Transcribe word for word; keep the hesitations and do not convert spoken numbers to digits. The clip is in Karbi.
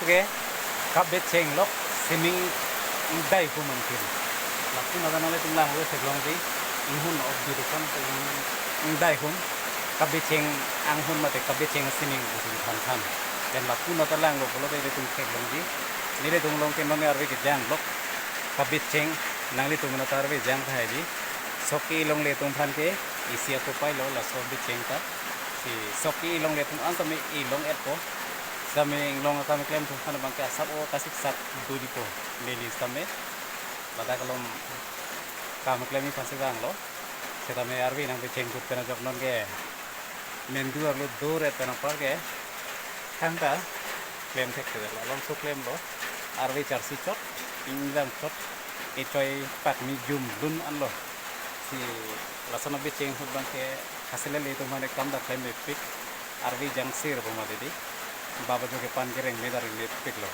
Ke, kabecheng lok siming ingdai hum antin. Lapu nata nanglitum langlo theklongji, inghun of di dukan ke ing-, ingdai hum. Kabecheng anghun mate kabecheng siming busin than than. Pen lapu nata langlo pulote ilitum theklongji. Nelitum along ke non arve kejang lok. Kabecheng nanglitum nata arve jang tahai di. Sok ke-i longle atum aphan ke isi akopai lo laso becheng ta. Si sok ke-i longle atum an tame i long-etpo. Sitame inglong akam keklem atum aphan abang ke asap o kasik sak do dipo. Neli sitame ladak along kam klemji aphansi vanglo. Sitame arve nang becheng kut pen ajok non ke mendu arlo do-et pen apar ke thangta klem thekthedetlo, alongso klemlo. Arve charsi chot, ingdam chot, echoi pakni jum dun anlo. Si lason abecheng ahut abang ke hasilele atum aphan ekdam ta klem mepik, arve jangsir bo mati di. Baba jo kepan kereng me ta reng mepiklo.